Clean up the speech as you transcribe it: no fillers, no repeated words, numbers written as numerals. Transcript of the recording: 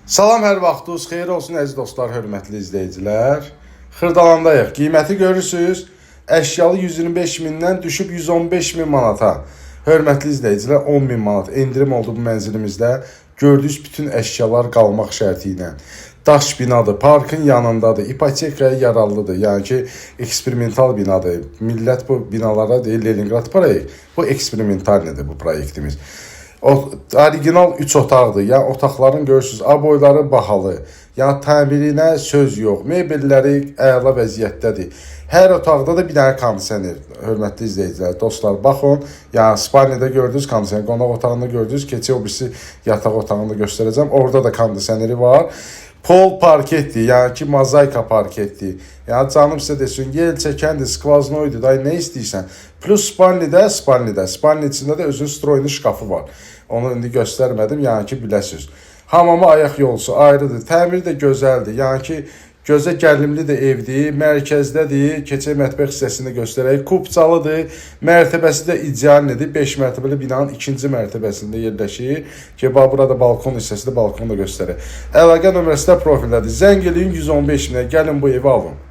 Salam, hər vaxtınız xeyir olsun, əziz dostlar, hörmətli izləyicilər. Xırdalandayıq. Qiyməti görürsüz. Əşyalı 125 mindən düşüb 115 min manata. Hörmətli izləyicilər, 10 min manat endirim oldu bu mənzilimizdə. Gördüyünüz bütün əşyalar qalmaq şərti ilə. Daş binadır, parkın yanındadır, ipotekaya yararlıdır. Yəni ki, eksperimental binadır. Millət bu binalara deyir Leningrad proyekt. Bu eksperimentalnidir bu proyektimiz. O original 3 otaqdır. Yəni otaqların görürsüz, aboyları bahalı. Yəni təmirinə söz yox. Mebelləri əla vəziyyətdədir. Hər otaqda da bir dənə kondisioner. Hörmətli izləyicilər, dostlar, baxın. Yəni spalnida gördünüz kondisioner, qonaq otağında gördünüz. Keçək o birisi yataq otağında göstərəcəm. Orada da kondisioneri var. Pol parketdir, yəni ki, mozaika parketdir. Yəni canım sizə desin, yel çəkəndir, skvaznoydur, day nə istəyirsən. Plus spalnida, spalni içində də özünün stroylu şkafı var. Onu indi göstərmədim, yəni ki, biləsiniz. Hamama ayaq yolsu ayrıdır, təmiri də gözəldir. Yəni ki, gözə gəlimli də evdir, mərkəzdədir. Keçək mətbəx hissəsini göstərək. Kupçalıdır, mərtəbəsi də idealnidir. 5 mərtəbəli binanın ikinci mərtəbəsində yerləşir. Ki, bax burada balkon hissəsidir, balkonu da göstərək. Əlaqə nömrəsi də profildədir. Zəng eləyin 115 minə, gəlin bu evi alın.